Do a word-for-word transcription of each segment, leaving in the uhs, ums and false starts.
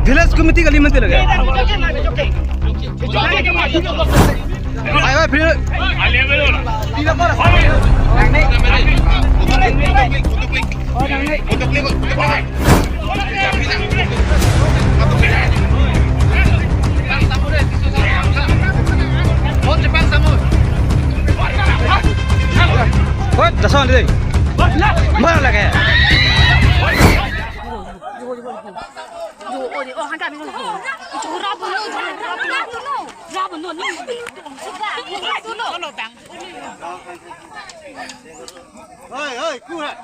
Village committee kali mati lagi. Ayo, ayo, free. Hoi, jason dei. Mana lagi? Hoi, hoi, ku hai.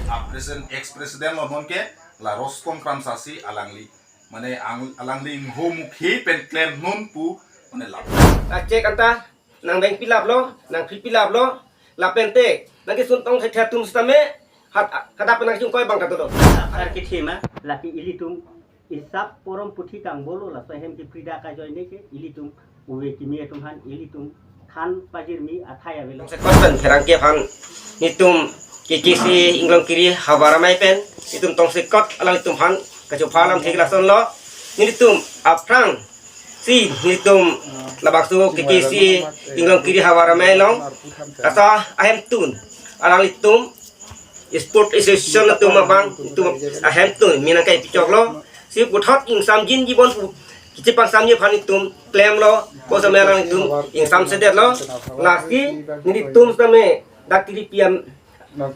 A president, ex president lo non ke la Roskom Kramsa si alangli, mane ang, alangli ingho mukhi pen klem non pu, mane la. Achek anta nang beng pilap lo, nang free pilap lo, lapente nang kesun tong thek thek atum sitame hat, hadap nang chungkoi bang ta dolo. Ar kethema lake ilitum isap porom puthi kangbolo, laso ahem ke prida kajoine ke ilitum uve kimi atum han ilitum than pajirmi athai avelo. Tongsekot pen pherangke aphan nelitum K K C inglong kiri havar amei pen nelitum tongsekot alanglitum aphan kachopha alam thek lason lo. Nelitum aphrang si nelitum labangso K K C inglong kiri havar amei along asa ahemtun alanglitum sport association atum abang nelitum ahemtun mi nangkai pichok lo. Si puthot ingsamjin jibon pu kachepangsamji aphan nelitum klem lo, ko samai alanglitum ingsamsedet lo. Lasi nelitum sitame dak tiri piam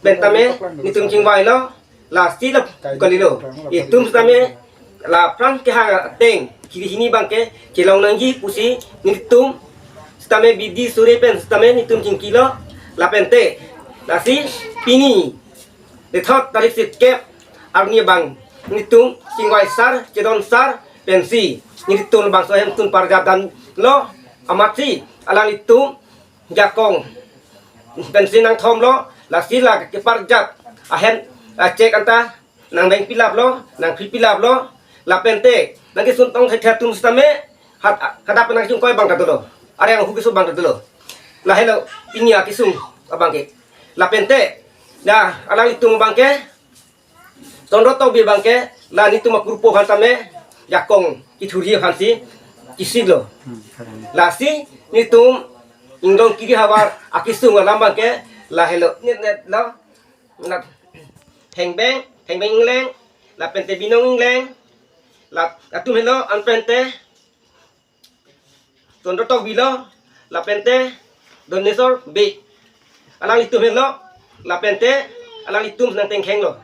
pen tame nelitum chingvai lo. Lasi la kalilo. Itum sitame la aphrang kehang ateng kiri hini abang ke chelong nangji pusi nelitum sitame bidi suri pen sitame nelitum chingki lo. Lapente lasi pini dethot tarik sirkep arni abang nelitum chingvai sar chedon sar pensi nelitum bangso ahemtun parjap dan lo amatsi alanglitum jakong pensi nangthom lo. Lasi la keparjap ahem achek anta nang beng pilap lo, nang free pilap lo, lapente nang kesun tong thek thek atum sitame hat, hadap nang chungkoi bang ta dolo, areng hu keso bang ta dolo. Lahelo pini akesung abang ke. Lapente ya alanglitum abang ke Tondro Tokbi abang ke la nelitum akurpo aphan tame jakong kithurji aphansi kisit lo. Lasi nelitum inglong kiri havar akesung alam abang ke lahelo net net lo. La Thengbeng, Thengbeng Ingleng, lapente Binong Ingleng, la atum helo anpente Tondro Tokbi lo, lapente Donesor Bey. Alanglitum helo, lapente alanglitum nang tengkheng lo.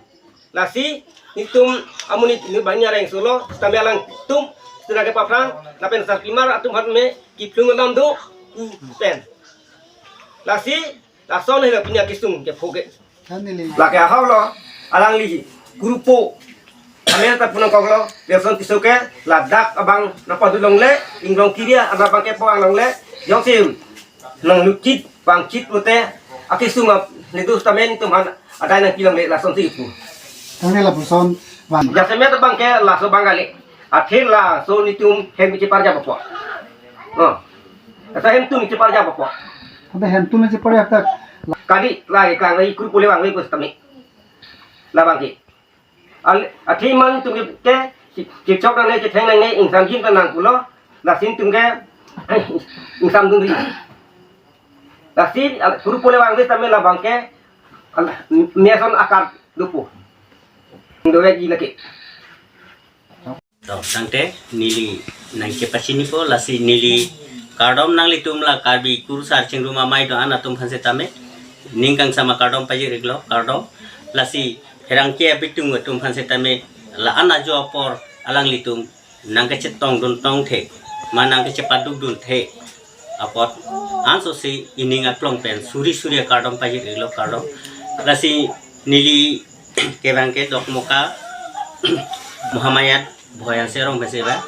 Lasi nelitum amonit ni banyak reng solo, sitame alangtum sitame ke paphrang, lapen sarpimar atum hat me kiplung alam do, u pen. Lasi lason helo pini akesung ke phoge. Lake ahau lo, alangli kurpo amen ta punang kok lo, Nelson Tisso ke ladak abang nangpadu longle, inglong kiri alam abang ke po-ang longle, jongsi nang lukit bangkit pute akesung ap nedu sitame nelitum aphan adai nangpi longle lasonsi pu. Tangte lapuson van. Jasemet abang ke laso abang kali. Athe laso nelitum hem cheparjap apot. Oh. Asa hemtun cheparjap apot. Tangte hemtun cheparjap tak. Kali, lai kang lai kurpo le vangve pusitame. Labang ke. Al-, athe iman atum ke, ke, chechok nangne, chetheng nangne, ingsamjin ta nang pulo, lasi nelitum ke, ingsamdunri. Lasi, al-, kurpo le vangve sitame labang ke, al-, meson akar dopo. Dovekji lake. To, tangte neli nangkepachinipo, lasi neli Kardom nanglitum la Karbi Kurusar Chingrum Amei do-an atum aphan setame. Ning kangsam akardom pajir-iklo, kardom. Lasi pherangke abitung atum aphan setame la-an ajo apor alanglitum nangkachetongdun tongthe, ma nangkachepadukdun the apot ansose ining aklong pen suri suri akardom pajir-iklo, kardom. Lasi neli kevang ke Dokmoka Mohamayat Bhoyan Serong bese ba.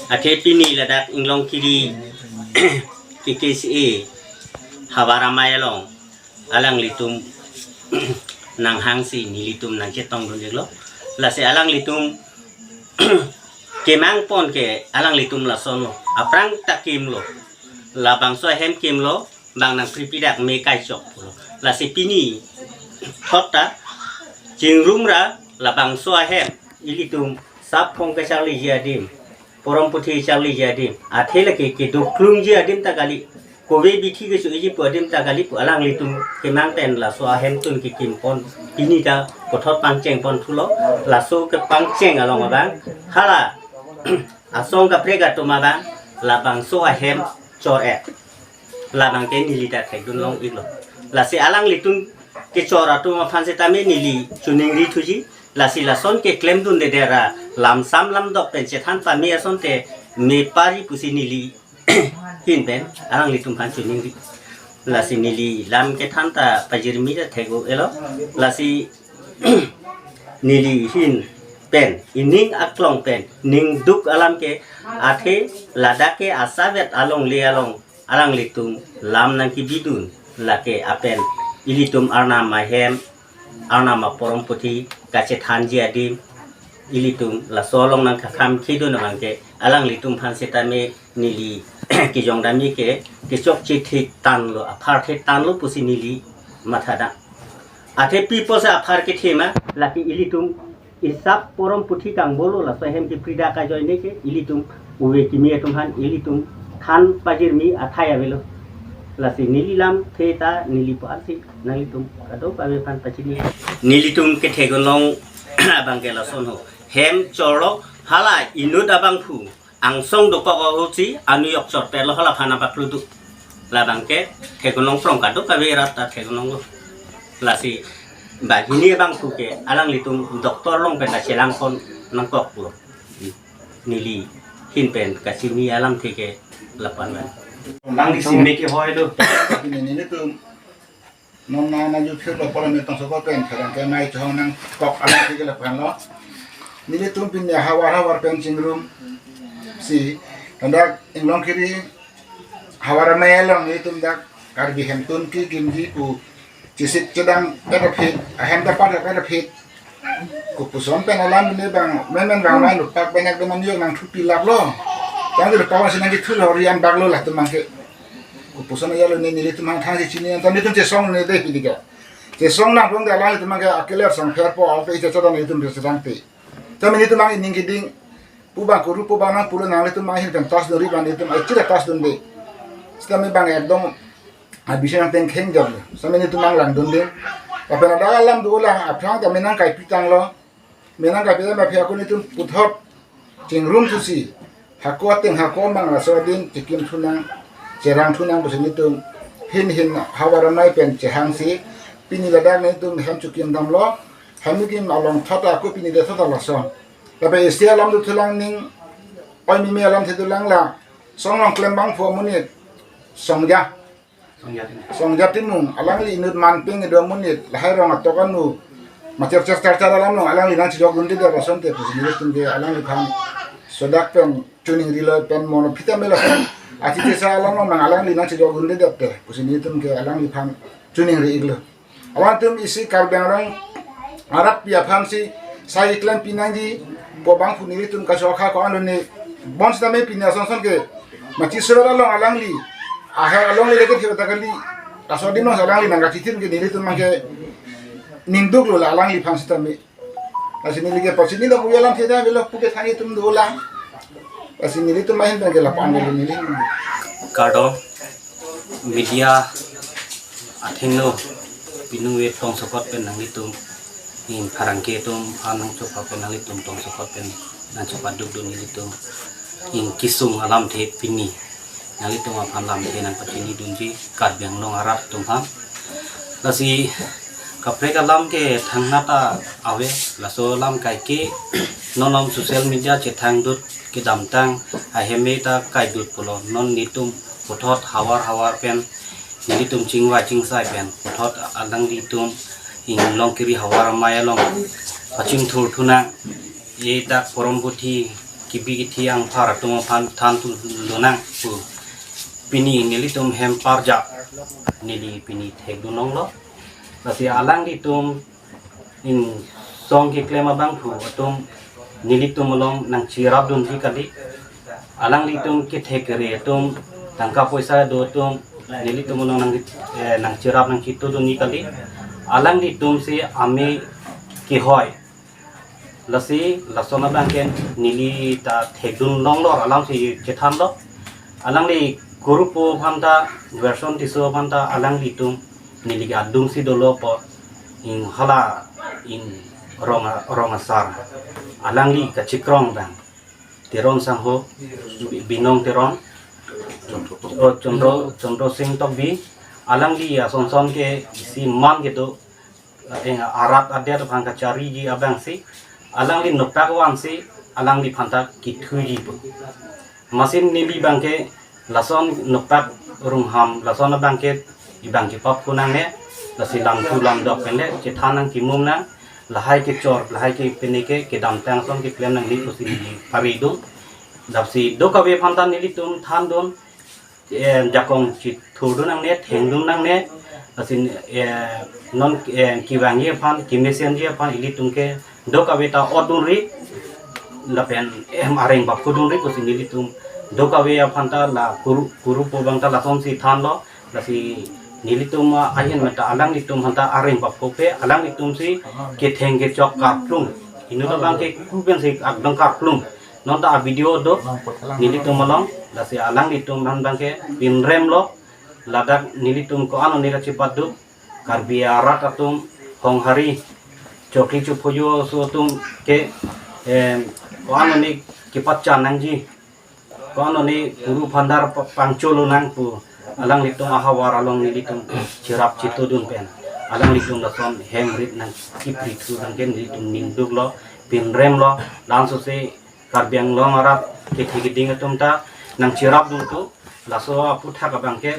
Athe pini ladak Inglongkiri K K C A Havar Amei along alanglitum nanghangsi nelitum nangchetongdun-iklo. Lasi alanglitum kemang pon ke alanglitum lasonlo. Aphrang ta kimlo. Labangso ahem kimlo, bang nangpripi dak me kaichok pulo. Lasi pini thot ta chingrum ra labangso ahem ilitum sap phong kacharliji adim, porom puthi charliji adim, athe lake kedo klungji adim ta kali, kove bithi kecho-iji pu adim ta kali pu alanglitum kemang pen laso ahemtun kekim pon, pini ta puthot pangcheng pon thulo. Laso kepangcheng along abang hala asong kaprek atum abang labangso ahem chor-et. Labang ke neli ta thekdun long-iklo. Lasi alanglitum kechor atum aphan setame neli choningri thuji. Lasi lason keklemdunde ra lamsam lamdok pen chethan pame asonte me pari pusi neli ahin pen alanglitum aphan choningri. Lasi neli lam kethan ta pajirmi ta thek-o-elo. Lasi neli ahin pen ining aklong pen ningduk alam ke, athe ladak ke asavet alongle along alanglitum lam nangkebidun, lake apen ilitum Arnam ahem, Arnam aporom puthi kachethanji adim, ilitum laso along nangkakhamkhidun abang ke alanglitum aphan setame neli kejongdamji ke kechokche thektanlo, aphar thektanlo pusi neli mathadam. Athe pi pusi aphar kethe ma, lake ilitum isap porom puthi kangbolo, laso ahem kepri dak ajoine ke ilitum ove kimi atum aphan ilitum than pajirmi athai avelo. Lasi neli lamthe ta neli pu-ansi nanglitum kadokave aphan pachini. Nelitum kethekdun long abang ke lason ho. Hem chorlok hala inut abangphu angsong dokok ahutsi anujok chorpetlo, hala aphan abak ludu. Labang ke thekdun long prong kadokave rat ta thekdun longlo. Lasi banghini abangphu ke alanglitum doctor along pen ta chelang pon nangkoklo. Neli ahin pen kachini alamthe ke lapu-an pen. Nangli si me kehoi do. Neli nelitum non na na ju phirlo polo, nelitum tongsekot pen pherangke amei chehong nangkok alamthe ke lapu-anlo. Nelitum pini havar havar pen chingrumsi, ladak Inglongkiri Havar Amei along nelitum dak Karbi hemtun kekimji pu chesik chedang-et aphi, ahem ta pathak-et aphi. Kopuson pen alam ne bang, menmen bang mai lupak banyak teman yo nangthupi laplo. Tangte lupak si nangkethulo, rian baklo latum abang ke. Kopuson ajalo ne nelitum hang thang si chini, tangte nelitum chesongne dei pini ke. Chesong nangpon de alanglitum abang ke akeler sangpher po, ape icha chodang nelitum chesong te. Tame nelitum abang ining keding pu bang kuru pu bang nangpulo, nanglitum abang ahin pen tasdun ri bang nelitum ai chira tasdunde. Sitame bang ekdom abisi nangtengkheng jor. Sitame nelitum abang langdunde. Lapen ada alam dolang, aphrang ta me nangkaipitanglo. Me nangkaipitang aphi ako nelitum puthot chingrum thusi, hako ateng hako amang laso adim chekimthu nang, cherangthu nang pusi nelitum ahin ahin Havar Amei pen chehangsi, pini ladak nelitum hem chekimdamlo. Hem kekim along thot ako pini de thot lason. Lapen isi alam dothulang, ning oi mimi alamthe dolang la. Song along klembangphu amonit Songja. Songja Timung. Songja Timung, alangli inut manping kedo amonit, lahai rong atok anu. Macher cher char char alam along alangli nangchejokdunde de asonte pusi nelitum ke alangliphan sodak pen choningrilo, pen mono phita melo. Achi chesa alam along alangli nangchejokdunde de te pusi nelitum ke alangliphan choningri-iklo. Alangtum isi Karbi Anglong arap pi aphansi sai klem pinangji pu abangphu nelitum kachokha ko-an lone, bonsitame pini ason son ke machi sura along alangli, aher along le leke theba ta kali, laso adim along alangli nangkachithir ke nelitum abang ke ningduklo la alangliphan sitame. Lasi neli ke pachini dok uya alamthe ta velo pu ke thang itum dolang. Lasi nelitum ahin pen ke lapu-an velo neli. Kardom media athengno, pini tongsekot pen nanglitum, in pherangke atum aphan nangchopa pen nanglitum tongsekot pen nangchopadukdun nelitum in kesung alamthe pini. Nanglitum aphan lamthe nangpachini dunji Karbi Anglong arat atum aphan. Lasi kaprek alam ke thangnat ta ave, laso alam kaike non om social media chethangdut kedamtang aheme ta kaidut pulo, non nelitum puthot havar havar pen nelitum chingvai chingsai pen puthot alanglitum inglong kiri havar amei along pachingthur thunang, e dak porom puthi kibi kithi angphar atum aphan than thu lonang pu pini nelitum hem parjap neli pini thekdun longlo. Lasi alanglitum ingsong keklem abangphu atum nelitum along nangcherap dunji kali. Alanglitum kethek kere atum, tangka poisa do atum nelitum along nang, eh, nangcherap nangchito dunji kali. Alanglitum si amei kehoi. Lasi lason abang ke neli ta thekdun longlo, alam si chethanlo. Alangli Kurupo aphan ta, Gerson Tisso aphan ta alanglitum neli ke adung si dolo po, ing hala ing rong a-, rong asar. Alangli kachikrong abang Teron sangho, Bi-, Binong Teron, oh, Chondro, Chondro Sing Tokbi, alangli asonson ke isi man kedo, eh, arat adet aphan kachariji abang si, alangli nopak van si, alangliphan ta kithuji pu. Amatsi neli abang ke lason nopak rungham, lason abang ke ibang kepap kunang ne, lasi lamthu lamdok pen le chethan nangkimum nang, lahai kechor, lahai ke pini ke kedamtang ason keklem nangne pusi neli pari dun. Lapusi do kave aphan ta nelitum thandun, eh, jakong chithurdun nangne, thengdun nangne, lasi, eh, non, eh, kevangji aphan, kemesenji aphan ilitum ke do kave ta otdunri, lapen, em, areng bapkudunri pusi nelitum do kave aphan ta la Kuru, Kurupo abang ta lason si thanlo, lasi nelitum, ah, ahin mata alanglitum aphan ta areng bapkuphe, alanglitum si ketheng kechok karplung. Inut abang ke kupen si akdong karplung. Non ta a-video do, nelitum along, lasi alanglitum aphan abang ke pinremlo, ladak nelitum ko-an one kachepaduk, Karbi arat atum honghari, chokli chophojo aso atum ke, em, ko-an one kepachan nangji, ko-an one puru phandar pa-, pangcholo nang pu, alanglitum ahavar along nelitum cherap chitodun pen, alanglitum lason hem rit nangkipri thu abang ke nelitum ningduklo, pinremlo, laso si Karbi Anglong arat kethe keding atum ta nangcherap dun tu, laso aphuthak abang ke,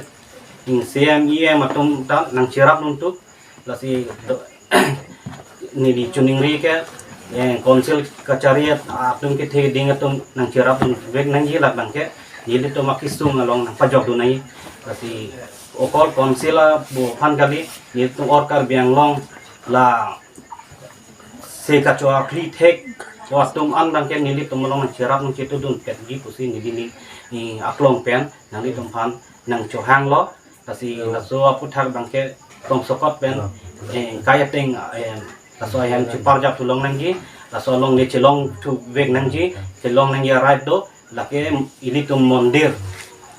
ing C M, E M atum ta nangcherap dun tu, lasi do, neli choningri ke, eh, council kachari atum kethe keding atum nangcherap dun vek nangji, labang ke nelitum akesung along nangpajok dun nai, lasi okol council abo aphan kali, nelitum or Karbi Anglong la se kachohang phli thek atum an abang ke nelitum along nangcherap nangchitodun petji pusi neli ni, ni aklong pen nanglitum aphan nangchohanglo. Lasi laso aphuthak abang ke tongsokot pen, eh, kai ateng, eh, laso ahem cheparjap thu long nangji, laso along le chelong thu vek nangji, chelong nangji arai do, lake ilitum mondir,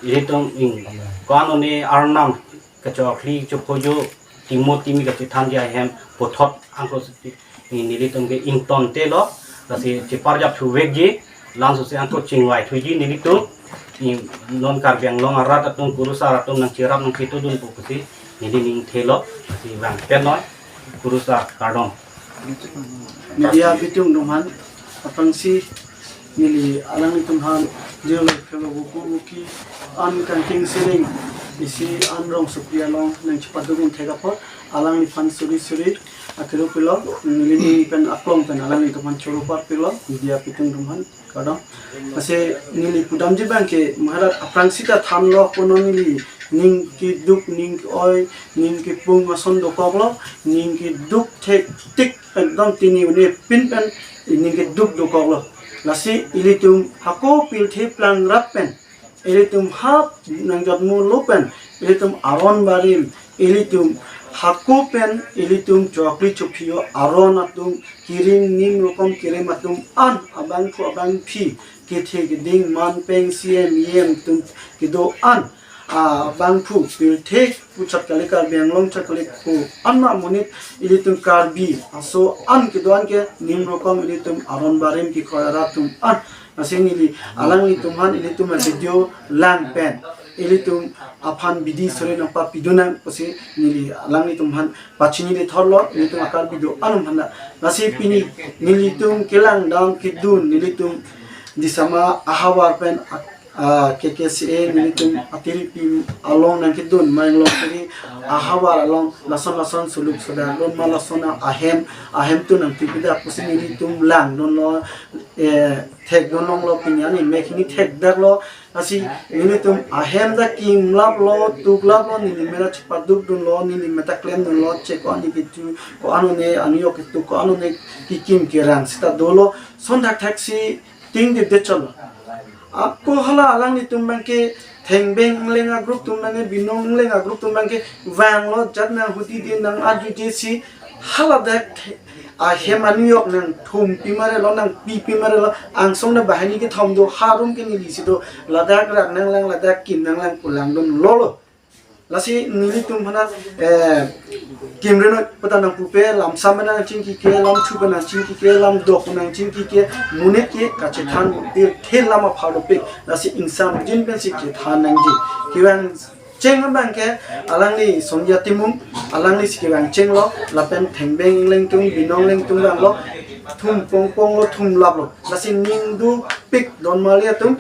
ilitum ing, ko-an one arnam, kachohang phli chophojo, timo timi kachethanji ahem puthot angko si, ing nelitum ke ingtontelo, lasi cheparjap thu vekji, laso si angko chingvai thuji nelitum, ing non Karbi Anglong arat atum kurusar atum nangcherap nangchitodun pu pusi neli ning thelo, lasi bang pen noi, kurusar kardom. Media abitung atum aphan, aphrangsi neli alanglitum aphan, jelo phelo buku buki, an kangking siring, isi an rong supri along nangchepadukdun thek apot, alangliphan suri suri akero pilo, neli ning pen aklong pen alanglitum aphan choro parpilo, media abitung atum aphan, kardom. Lasi neli pudamji abang ke, maharat aphrangsi ta thanlo, kono neli ning keduk, ning ke-oi, ning kepung ason dokoklo, ning keduk thektik, ekdom tini une pin pen ning keduk dokoklo. Lasi ilitum hako pilthe plang rat pen, ilitum hap nangjotmulo pen, ilitum aron barim, ilitum hako pen, ilitum chokli chophojo aron atum, kirim nim rokom kirim atum an, abangphu abangphi, kethe keding, man peng, C M, E M atum kedo an, abangphu pilthe pu chot kali, Karbi Anglong chot kali, ko anma monit ilitum Karbi aso an kedo an ke nim rokom ilitum aron barim kekroi arat atum an. Lasi neli alanglitum aphan ilitum a-video lang pen, ilitum aphan bidi sore nangpapidun nang pusi neli alanglitum aphan pachinili thorlo, ilitum a-Karbi do-an atum aphan. Lasi pini nelitum kelangdam kedun, nelitum Disama ahavar pen, ah, K K C A nelitum atiripi along nangkedun, Mayanglong Tiri ahavar along lason lason suluk sodak dun ma, lason ahem, ahem atum nangpipedet pusi nelitum langdunlo, eh, thekdun longlo, pini arni mek hini thekdaklo. Lasi nelitum ahem ta kimlaplo, tuklaplo, neli mera chepadukdunlo, neli meta klemdunlo, che ko-an ketu, ko-an one, anujok ketu, ko-an one kekim kerang seta dolo, son thakthak si tingdipdet chotlo. Ako hala alanglitum abangke, Thengbeng Engleng a-group atum abangke, Binong Engleng a-group atum abangke vanglo, jat nang hudi di nang arju di si, haladak the-, ahem anujok nangthumpi marelo, nangpipi marelo, angsong na bahini kethom do, ha room ke neli si do, ladak rak nanglang, ladak kim nanglang pu langdunlolo. Lasi nelitum aphan, eh, kimrenoi puta nangpupe, lamsam pen nangchingkike, lamthu pen nangchingkike, lamdok pen nangchingkike, monit ke kachethan pirthe lam apharlo pik. Lasi ingsamjin pensi chethan nangji. Kevangcheng abangke alangli Sonia Timung, alangli si kevangchenglo, lapen Thengbeng Engleng atum, Binong Engleng atum vanglo, thum pongponglo, thumlaplo. Lasi ning dupik don mali atum,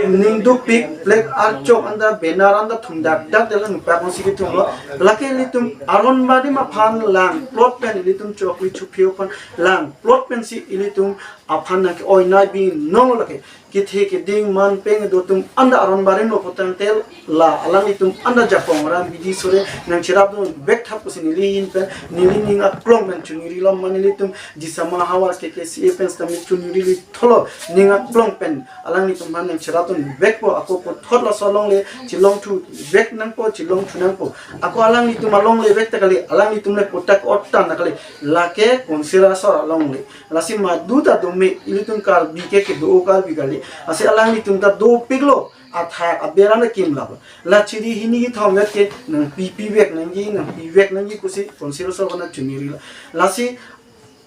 ning dupik, flag archok anta, banner anta thumdakdak dela nukpak si kethumlo. Lake ilitum aron barim aphan langplot pen, ilitum chokri chuphiu aphan langplot pensi ilitum aphan nangke-oinai binong lake. Kethe keding man peng do atum anta aron barimlo putangte la alanglitum anta jakong ram bidi sore nangcherapdun vek thap pusi neli ahin pen, neli ning aklong pen chunirilo, ma nelitum Disama ahavar K K C A pen sitame chunirili thorlo, ning aklong pen alanglitum aphan nangcherapdun vekpo, ako puthot laso alongle chelongthu vek nangpo, chelongthu nangpo. Ako alanglitum alongle vek ta kali, alanglitum le putak otan ta kali, lake Konsir asor alongle. Lasi madu ta dome, ilitum Karbi ke kedo Karbi kali. Lasi alanglitum ta dopiklo, athak aber anta kimlaplo. La chiri hini kethom vet ke nangpipi vek nangji, nangpi vek nangji pusi Konsir asor aphan chunirilo. Lasi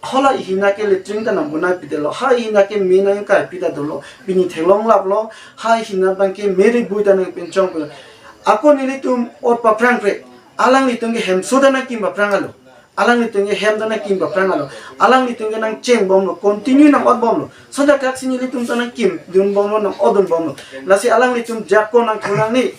hala ihina ke latrine ta nangbonaipedetlo, ha ihina ke me nangkaipedet dolo, pini theklonglaplo, ha ihina abangke me ribui ta nangpinchongpelo. Ako nelitum ot paphrangkre, alanglitum ke hemso ta nangkim paphranglo. Alanglitum ke hem ta nangkim paphranglo. Alanglitum ke nangchengbomlo, continue nang-otbomlo. Son thakthak si nelitum ta nangkimdunbomlo, nang-otdunbomlo. Lasi alanglitum jakong nangthu nangne.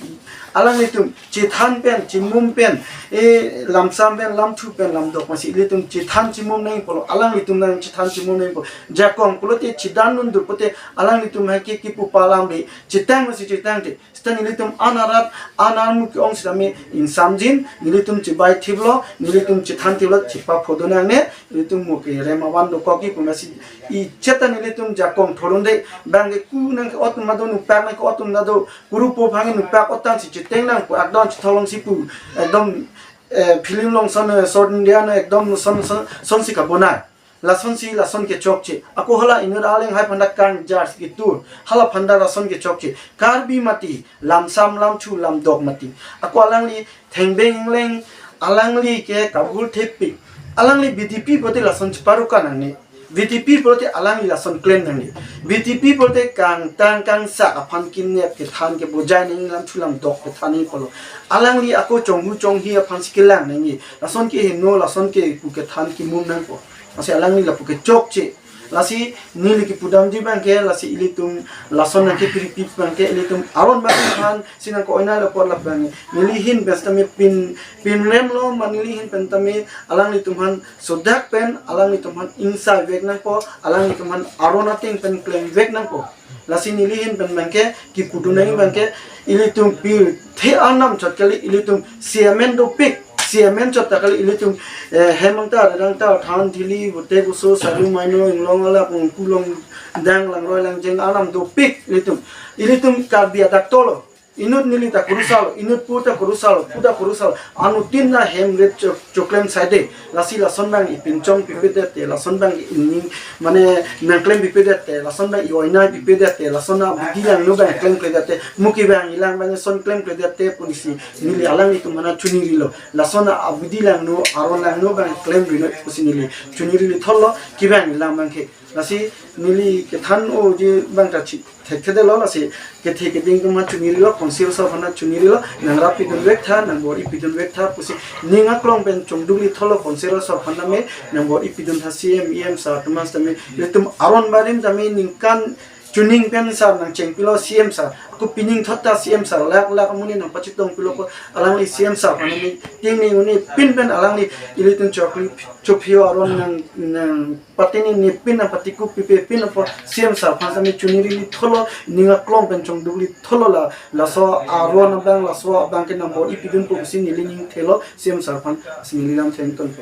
Alanglitum chethan pen, chemum pen, eh, lamsam pen, lamthu pen, lamdok masi ilitum chethan chemum nangpolo. Alanglitum nangchethan chemum nangpo. Jakong pulote chedandun dur pote alanglitum hake kipu palam be. Chetang masi chetangte. Seta nelitum an arat, an armu ke-ong sitame ingsamjin, nelitum chebai thiplo, nelitum chethan thiplo, chepaphodun nangne, nelitum mo ke rem avan dokok-i pu masi icheta nelitum jakong thorunde, abangke ku nangke-ot atum mado, nukpak nangke-ot atum mado, kuru po aphan nukpak otan si cheteng nangpo, ekdom chetholong si pu, ekdom, eh, film along son, eh, South India na ekdom son, son, son si kabonai. Lasonsi lason kechokche. Ako hala inut alenghai aphanta kangjars ketur. Hala aphanta lason kechokche. Karbi mati, lamsam lamthu lamdok mati. Ako alangli Thengbeng Engleng, alangli ke kabul thepik. Alangli B J P pulote lason cheparuka nangne. B J P pulote alangli lason klem nangne. B J P pulote kangtang kangsak aphan kinep kethan kebojai nangji, lamthu lamdok kethan nangji pulo. Alangli ako chonghu chonghi aphansi kelang nangji. Lason kehingno, lason kepu kethan kemum nangpo. Lasi alangli lapu kechokche. Lasi neli kepudamji abangke, lasi ilitum lason nangkepiripik abangke, ilitum aron bang aphan si nangke-oinai lapu lapu abangke. Neli ahin pen sitame pin, pinremlo, ma neli ahin pen tame alanglitum aphan sodak pen, alanglitum aphan ingsai vek nangpo, alanglitum aphan aron ateng pen klem vek nangpo. Lasi neli ahin pen abangke, kepudun nangji abangke, ilitum pirthe arnam chot kali, ilitum chairman dopik, chairman chot ta kali, ilitum, eh, hem angta, red angta, than thili, vote kuso, saru maino, inglong alap, kulong dang, langroi langjeng arnam dopik, ilitum, ilitum Karbi adak tolo. Inut neli ta kurusalo, inut pu ta kurusalo, pu ta kurusalo. Anuttin na hem ret cho-, choklem saide. Lasi lason abang ipinchong pipedet te, lason abang ining, mane nangklem pipedet te, lason abang i-oinai pipedet te, lason abidi langno abang klemkledet te, mo ke abang ilang abang son klemkledet te, punisi neli alanglitum aphan chunirilo. Lason abidi langno, aron langno abang klemrinoi pusi neli chunirili thorlo, ke abang ilang abangke. Lasi neli kethan-oji abang ta chi thekthedetlo, lasi kethe keding atum chunirilo, council asor aphan chunirilo, nangrap pidun vek tha, nangbor-i pidun vek tha pusi ning aklong pen chongdukli tholo council asor aphan tame, nangbor-i pidun tha C M, E M sir atum tame, ilitum aron barim tame ningkan chuning pen sir nangchengpilo C M sir. Ako pining thot ta C M sir, lakh lakh amonit nangpachetongpilo ko, alangli C M sir aphan tame, ting ning uni pin pen alangli ilitum chokri chopio aron nang, nang patini nipin nangpatikup pipe pin apot C M sir aphan tame chunirili tholo, ning aklong pen chongdukli tholo la, laso aron abang, laso abang ke nangbor-i pidun pusi neli ning thelo C M sir aphan, si neli lam thengton po.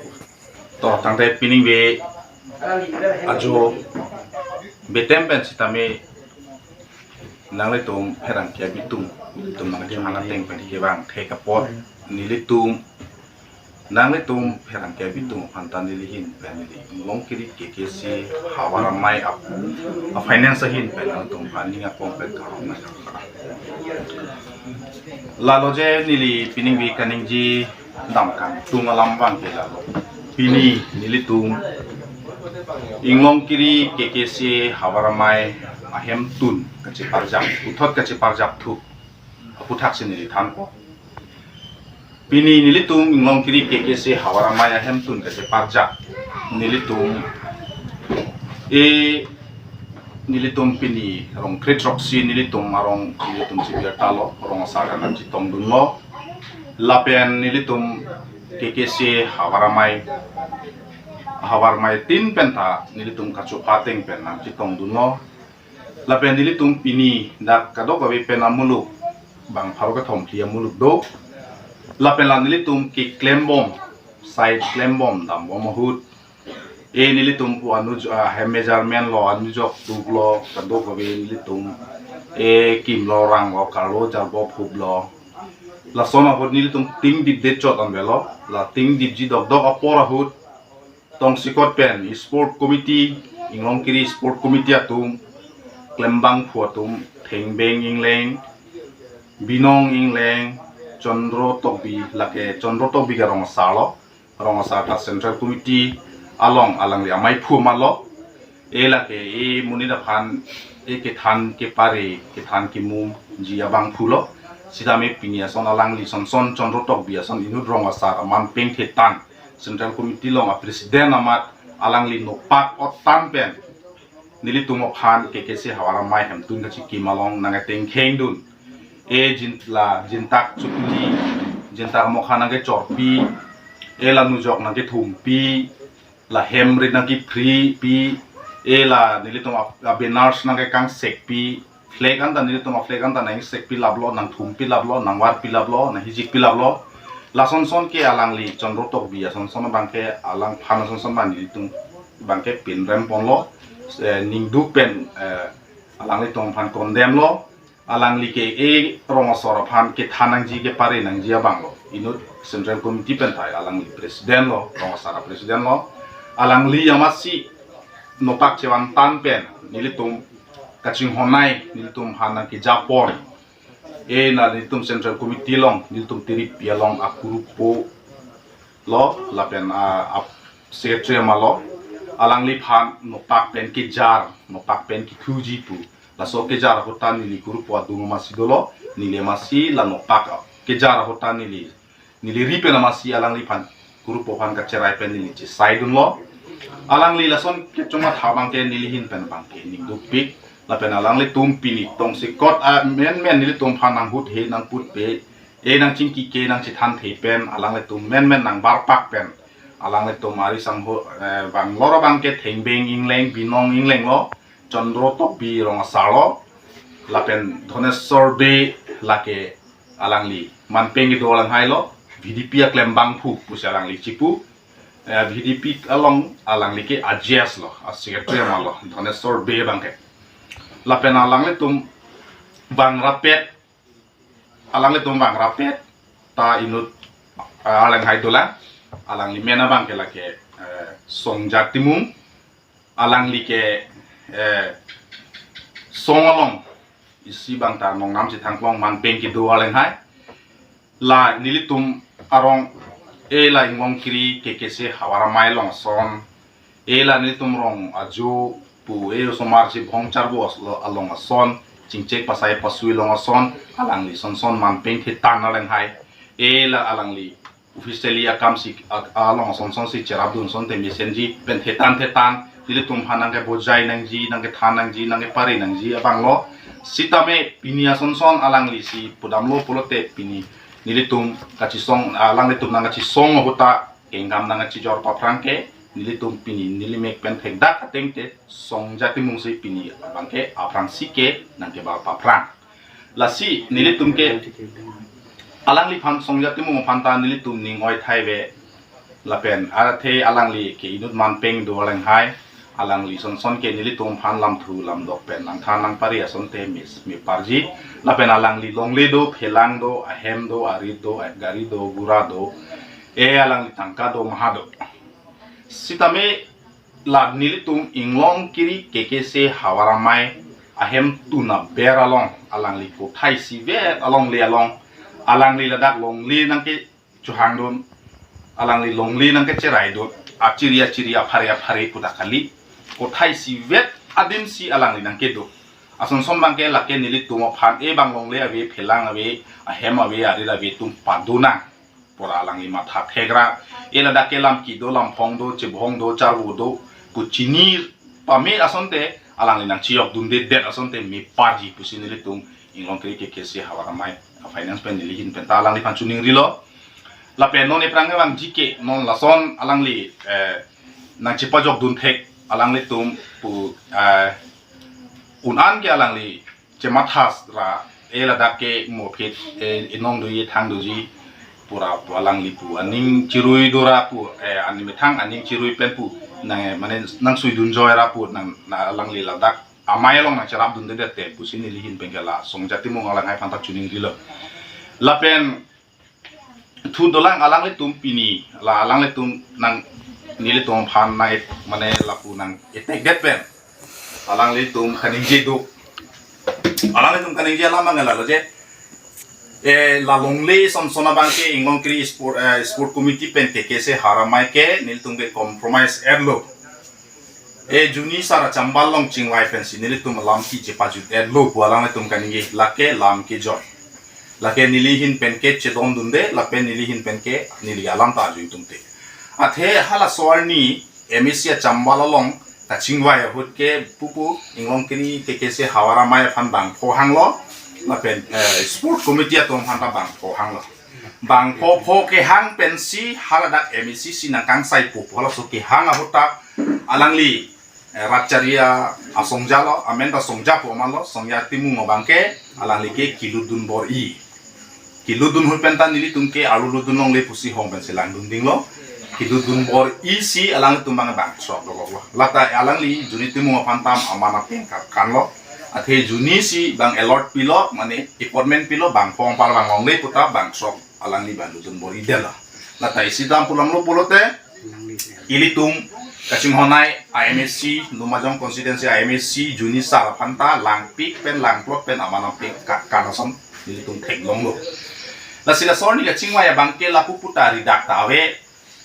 To, tangte pining ve ajo betem pen sitame nanglitum pherangke abitung, nelitum nangkehang ateng pen kevang thek apot, nelitum, nanglitum pherangke abitung aphan ta neli ahin pen neli Inglongkiri K K C Havar Amei ap, a finance ahin pen nangtum aphan ning aklong pen karong nang. Lalo je neli pining ve kaningje dam kangtung alam abang ke lalo. Pini nelitum Inglongkiri K K C Havar Amei ahemtun kacheparjap, puthot kacheparjap thu aputhak si neli thanpo. Pini nelitum Inglongkiri K K C Havar Amei ahemtun kacheparjap, nelitum, e, nelitum pini rong kre throksi nelitum arong nelitum chibirta lo, rong asar nangchetongdunlo. Lapen nelitum K K C Havar Amei, Havar Amei tin pen ta nelitum kachopha ateng pen nangchetongdunlo. Lapen nelitum pini dak kadokave pen amuluk, bang pharo kethom phli amuluk do. Lapen la nelitum keklembom, side klembom dambom ahut, e nelitum pu anuj-, ah, hem measurement lo, anujok tuk lo, kadokave nelitum, e kimlo, ranglo, karlo, jarbop huplo. Lason ahut nelitum tingdipdet chot anvelo. La tingdipji dokdok apor ahut, tongsekot pen sport committee, Inglongkiri sport committee atum, klembangphu atum, Thengbeng Ingleng, Binong Ingleng, Chandro Tokbi, lake Chandro Tokbi ke rong asar lo, rong asar ta central committee along alangli amaiphu malo. E lake e monit aphan e kethan kepare, kethan kemumji abangphu lo. Sitame pini ason alangli sonson, Chandro Tokbi ason inut rong asar aman pengthetan, central committee along a president amat alangli nopak otan pen nelitum aphan K K C Havar Amei ahemtun kachikim along nangketengkhengdun. E jin-, la jintak chutli, jintak mokha nangkechorpi, e la nujok nangkethumpi, la hem rit nangkephripi, e la nelitum a, a banners nangkekangsekpi, flag anta nelitum a flag anta nangsekpi laplo, nangthumpi laplo, nangvarpi laplo, nanghijikpi laplo. Lasonson ke alangli Chandro Tokbi asonson abangke, alangphan asonson abang nelitum abangke pinrem ponlo, eh, ningduk pen, eh, alanglitum aphan condemn lo. Alangli ke e rong asar aphan kethan nangji, kepare nangji abang lo. Inut central committee pen ta alangli president lo, rong asar a president lo. Alangli amatsi nopak chevan tan pen nelitum kachinghon nei, nelitum aphan nangkejapon. E la nelitum central committee along, nelitum tirip pi along akurupo lo, lapen a, a secretary ama lo. Alangliphan nopak pen kejar, nopak pen kethuji pu. Laso kejar ahut ta neli kurupo adung amatsi dolo, neli amatsi la nopak kejar ahut ta neli, neli ri pen amatsi alangliphan, kurupo aphan kacherai pen neli chesaidunlo. Alangli lason kechongmatha abangke neli ahin pen abangke ningdukpik. Lapen alanglitum pini tongsekot a menmen nelitum aphan nanghut he nangput pe, e nangchingki ke nangchethanthe pen alanglitum menmen nangbarpak pen alanglitum ari sangho, eh, bang lor abangke Thengbeng Ingleng, Binong Ingleng lo, Chandro Tokbi rong asar lo, lapen Dhoneswar Bey lake alangli manpeng kedo alanghai lo, V D P aklembangphu pusi alangli chipu, eh, V D P along alangli ke a G S lo, a secretary ama lo, Dhoneswar Bey abangke. Lapen alanglitum bang rapet, alanglitum bang rapet ta inut, eh, alanghai dolang, alangli men abangke lake, eh, Songja Timung, alangli ke, eh, song along isi abang ta nongnam chethangklong manpeng kedo alanghai. La nelitum arong, e la Inglongkiri K K C Havar Amei along ason, e la nelitum rong ajo, pu e osomar si bhong charbo aslo along ason, chingchek pasai pasui along ason, alangli sonson man peng thetan alang hai. E la alangli officially akam si a- along sonson si cherapdun asonte mesenji pen thetan thetan nelitum aphan nangkebojai nangji, nangkethan nangji, nangkepare nangji abang lo. Sitame pini asonson alangli si pudamlo pulote pini nelitum kachisong, alanglitum nangkachisong ahut ta kengam nangkachijor paphrang ke nelitum pini nelimek pen thekdak atengte Songja Timung si pini abang ke aphrangsi ke nangkebal paphrang. Lasi nelitum ke alangliphan Songja Timung aphan ta nelitum ning oi thai ave. Lapen athe alangli ke inut man peng do alang hai. Alangli sonson ke nelitum aphan lamthu lamdok pen nangthan nangpare asonte mis mi parji. Lapen alangli longle do, phelang do, ahem do, arit do, gari do, gura do, e alangli tangka do, maha do. Sitame la nelitum Inglongkiri K K C Havar Amei ahemtun aber along alangli kothai isivet alongle along alangli ladak longle nangkechohangdun, alangli longle nangkecheraidun, achiri achiri aphare aphare pu ta kali, kothai isivet adim si alangli nangkedo. Asonson abang ke lake nelitum aphan e bang longle ave, phelang ave, ahem ave, arit ave atum pado nang pu ra alangli matha thek ra. E ladak ke lam kedo, lam phong do, chebhong do, charvo do pu chini pame asonte alangli nangchejokdundedet asonte mi parji pusi nelitum Inglongkiri K K C Havar Amei a finance pen neli ahin pen ta alangliphan choningrilo. Lapen non aphrang abang jike non lason alangli eh, nangchepajokdun thek alanglitum pu eh, un-an ke alangli chemathas ra e ladak ke mo phit e inong doji thang doji pu ra pu alangli pu aning chirui do ra pu eh, ani methang aning chirui pen pu nang mane nangsuidun joi ra pu nang na alangli ladak amei along nangcherapdundedet te pusi neli ahin pen ke la Songja Timung alang hai aphan ta choningrilo. Lapen thu dolang alanglitum pini la alanglitum nang nelitum aphan nang et- mane lapu nang attack det pen alanglitum kaningje do. Alanglitum kaningje alam abang lalo je eh la longle sonson abang ke Inglongkiri sport eh, sport committee pen K K C Havar Amei ke nelitum ke compromise erlo. E juni sar achambal along chingvai pensi nelitum alam kechepajut erlo pu alanglitum kaningje, lake lam kejor. Lake neli ahin pen ke chedondunde, lapen neli ahin pen ke neli alam ta ajuitumte. Athe halaso arni M A C achambal along kachingvai ahut ke pupu Inglongkiri K K C Havar Amei aphan bangpho hanglo, lapen eh, sport committee atum aphan ta bangpho hanglo. Bangpho pho kehang pensi haladak M A C si nangkangsai pupu halaso kehang ahut ta alangli eh, Ratchari asongja lo, amen ta Songja pu aman lo, Songja Timung abang ke alangli ke kelutdun bor-i. Kelutdun ahut pen ta nelitum ke arlu lutdun longle pusi hong pensi langdun dinglo. Kelutdun bor-i si alangtum abang bang sok dokok lo. Lata alangli juni Timung aphan ta aman apeng kap kan lo. Athe juni si bang alert pilo, mane appointment pilo, bangpho anpar bang longle pu ta bang sok alangli bang lutdun bor-i detlo. Lata isi dam pulang lo pulote ilitum kachinghon ai a M A C, Lumajong constituency a M A C, juni sar aphan ta langpik pen langplot pen aman apeng ka- kan ason nelitum theklonglo. Lasi laso arni kachingvai abang ke lapu pu ta ridak ta ave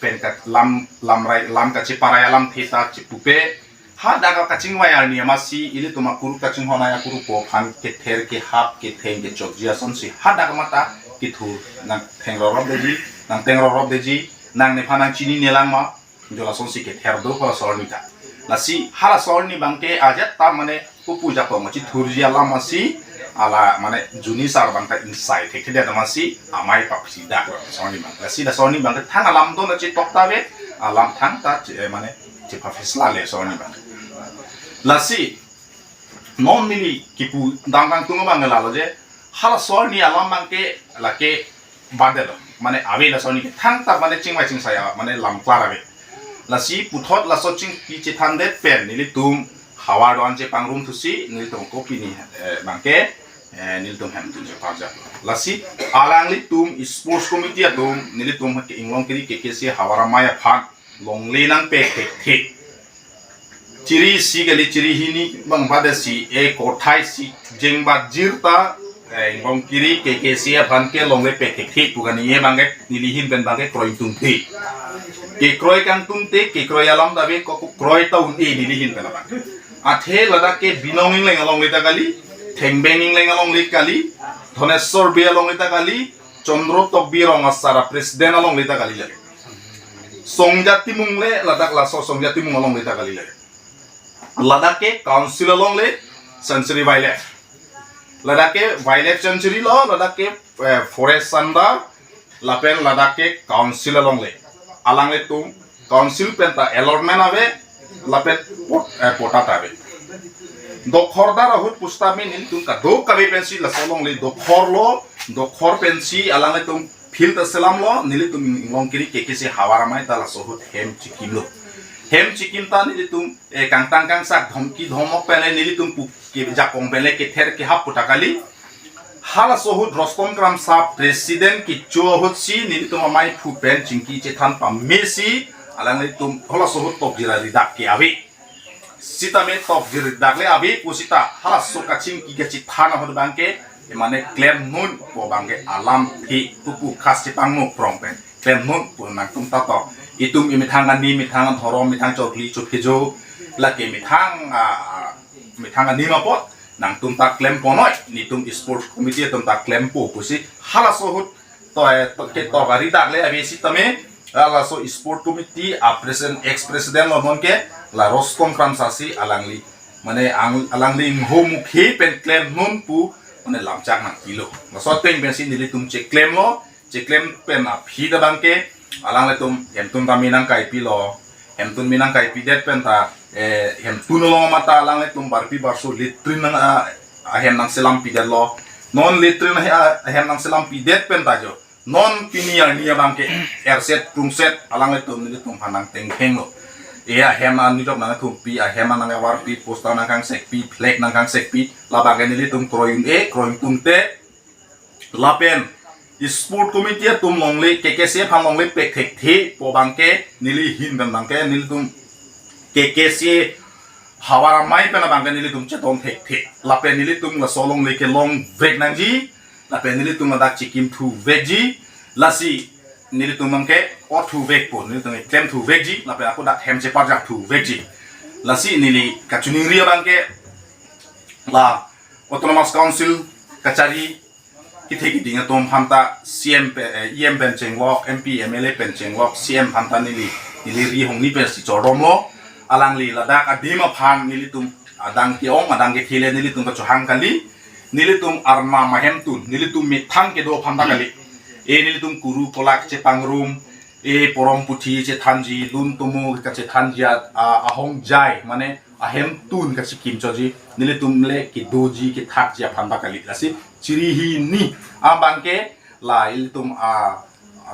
pen ka lam lam rai lam kacheparai alamthe ta chepupe. Hadak kachingvai arni amatsi ilitum akuruk kachinghon ai akuruk po aphan kether kehap ketheng kechokji asonsi hadak mata kethur nangtheng rorop deji, nangtheng rorop deji, nang nephan nangchini nelang ma, jo lasonsi kether do halaso arni ta. Lasi halaso arni abang ke ajat ta mane pupu jakong chithurji alam asi, ala mane juni sar abang ta ingsai thekthedet amatsi amei papsi dak laso arni abang. Lasi laso arni abang ke thang alam do na chetok ta ave, alam thang ta che- eh, mane chepha phisla le laso arni abang. Lasi non neli kipu dam kangtung abang lalo je, halaso arni alam abang ke lake badelo. Mane ave laso arni ke thangta mane chingvai chingsai a- mane lam klar ave. Lasi puthot laso chingki chethandet pen nelitum havar do-an chepangrum thusi nelitum kopini eh, abang ke eh, nelitum hemtun cheparjak. Lasi alanglitum sports committee atum nelitum ke Inglongkiri K K C Havar Amei aphan longle nangpek thekthe. Chiri isi kali chiri hini abang pada si e kothai isi jeng bajir ta eh, Inglongkiri K K C aphan ke longle pek thekthe pu kaningje abang ke neli ahin pen abang ke kroi tungthe. Kekroi kangtungthe, kekroi alam ta ave, ko kroi ta un-e neli ahin pen abang. Athe ladak ke Binong Engleng alongle ta kali, Thengbeng Engleng alongle kali, Dhoneswar Bey alongle ta kali, Chandra Tokbi Rong Asar a-president alongle ta kali lake. Songja Timung le ladak laso Songja Timung alongle ta kali lake. Ladak ke council alongle, sanctuary wildlife. Ladak ke wildlife sanctuary lo, ladak ke, eh, forest under, lapen ladak ke council alongle. Alanglitum council pen ta allotment ave, lapen pot-, eh, patta ta ave. Dokhordar ahut pusitame nelitum kadokave pensi laso alongle dokhor lo, dokhor pensi alanglitum field ta selam lo, nelitum inglong kiri K K C havar amei ta laso ahut hem chikim lo. Hem chikim ta nelitum, eh, kangtang kangsak dhomki dhomok pen le nelitum pu kejakong pen le kether kehap pu ta kali. Halaso ahut Rostom Kramsa president kecho ahutsi nelitum amaiphu pen chingki chethan pamesi alanglitum halaso ahut tokjir ari dak ke ave. Sitame tokjir dak le ave pusita halaso kachingki kachethan ahut abangke, eh, mane klemnun pu abangke alamthe pupu khas chepangno prong pen klemnun pu nangtum ta to. Itum imethang ani, methang adhorom, methang chokli chophejo, lake methang, ah, methang ani apot nangtum ta klem ponnoi, nelitum sports committee atum ta klempo pusi halaso ahut to, eh, to, ketok ari dak le ave sitame, halaso sport committee a-president, ex-president lo non ke, la Rostom Kramsa si alangli, mane ang, alangli ingho mukhe pen klemnun pu, mane lamchak nangpilo. Laso ateng pensi nelitum cheklem lo, cheklem pen aphi ta abangke, alanglitum hemtun ta me nangkaipi lo, hemtun me nangkaipi det pen ta, eh, hemtun along mata alanglitum barpi barso latrine nang, ah, ahem nangselam pidet lo. Non latrine ahe-, ah, ahem nangselam pidet pen ta jo. Non pini arni abangke erset prungset alanglitum nelitum aphan nangtengtheng lo. E ahem anijok nangthumpi, ahem nangkevarpi, poster nangkangsekpi, flag nangkangsekpi, labangke nelitum kroi un-e, kroi un-tung te, lapen sport committee atum longle, K K C aphan longle pek thekthe pu abangke neli ahin pen abangke nelitum K K C havar amei pen abangke nelitum chetong thekthe. Lapen nelitum laso alongle kelong vek nangji, lapen nelitum ladak chikim thu vekji, lasi nelitum abangke ot thu vekpo, nelitum klem thu vekji, lapen ako dak hem cheparjap thu vekji. Lasi neli kachiningri abangke la Autonomous Council kachari kethe keding atum aphan ta C M pe-, eh, E M pen chenglok, M P, M L A pen chenglok, C M aphan ta neli, neli ri hongni pensi chordom lo. Alangli ladak adim aphan nelitum adang ke-ong, adang kethe le nelitum kachohang kali. Nelitum arma mahemtun, nelitum methang kedo aphan ta kali. E nelitum kuru kolak chepangrum, e porom puthi chethanji, lun tomo kachethanji a, a, ahongjai, mane ahemtun kachikim choji, nelitum le kedoji kethakji aphan ta kali. Lasi chiri hini abangke la ilitum a,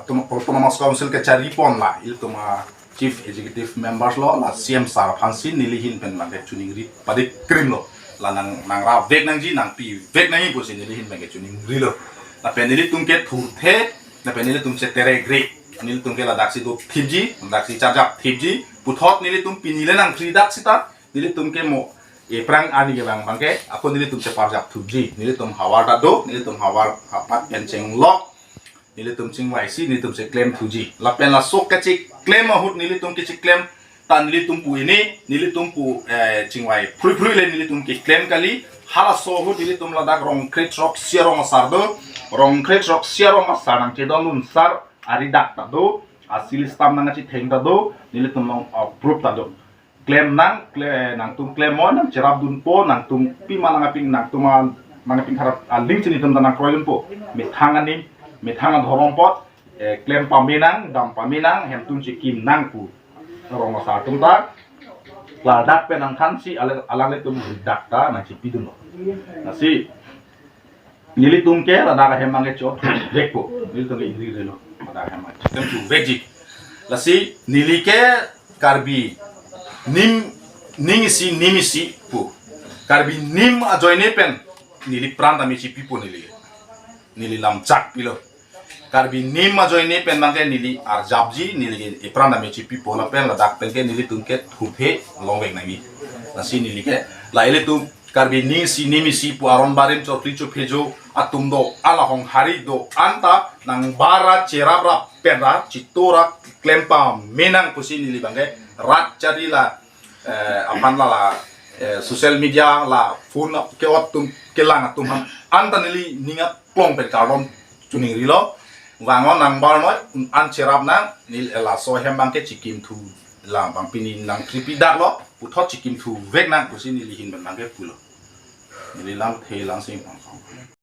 atum Autonomous Council kachari pon la ilitum a Chief Executive Members lo, la C M sir aphansi neli ahin pen abangke chiningri padikrim lo. La nang, nangra vek nangji, nangpi vek nangji pusi neli ahin abangke chiningrilo. Lapen nelitum ke thurthe, lapen nelitum cheterekre, nelitum ke ladaksi dothipji, ladaksi charjapthipji, puthot nelitum pini le nangphri dak sita, nelitum ke mo ephrang arni kevang abangke, ako nelitum cheparjapthipji, nelitum havar ta do, nelitum havar hapat pen chenglok, nelitum chingvaisi, nelitum cheklem thuji. Lapen laso kachiklem ahut nelitum kechiklem ta nelitum pu ini, nelitum pu, eh, chingvai phrui phrui le nelitum keklem kali. Halaso ahut nelitum ladak Rongkret Roksi arong asar do, Rongkret Roksi arong asar nangchedondun sar ari dak ta do, a-seal stamp nangkachitheng ta do, nelitum along approve ta do. Klem nang, kle-, nangtum klem mo, nangcherapdunpo, nangtum pima nangping, nangtum a, nangping harap aling chini tum ta nangkroidunpo. Methang anim, methang adhorom apot, eh, klem pame nang, dam pame nang, hemtun chikim nang pu arong asar atum ta, ladak pen nangthansi alang, alanglitum dak ta nangchipidunlo. Lasi nelitum ke ladak ahem abangke chot vekpo. Nelitum ke ingririlo. Ladak ahem abangke chot vekji. Lasi neli ke Karbi nim, ning isi, nim isi pu. Karbi nim ajoine pen neli pran tame chipipo neli. Neli lamchak pilo. Karbi nim ajoine pen abangke neli arjapji, neli ke epran tame chipipo lapen ladak pen ke nelitum ke thurthe longvek nangji. Lasi neli ke la ilitum Karbi ning isi nim isi pu aron barim chokli chophejo atum do-an, lahong hari do-an ta nang bara cheraprap pen ra chitora klem pame nang pusi neli abangke rat chari la, eh, aphan la la eh, social media la phone ke-ot atum kelang atum aphan anta neli ning aklong pen kardom chiningrilo. Vangnon nang barnoi, an cherap nang, neli laso ahem abangke chikimthu, la abang pini nang tripi daklo, puthot chikimthu vek nang pusi neli ahin pen abangke pulo. Neli lamthe Langsing Pangkhong.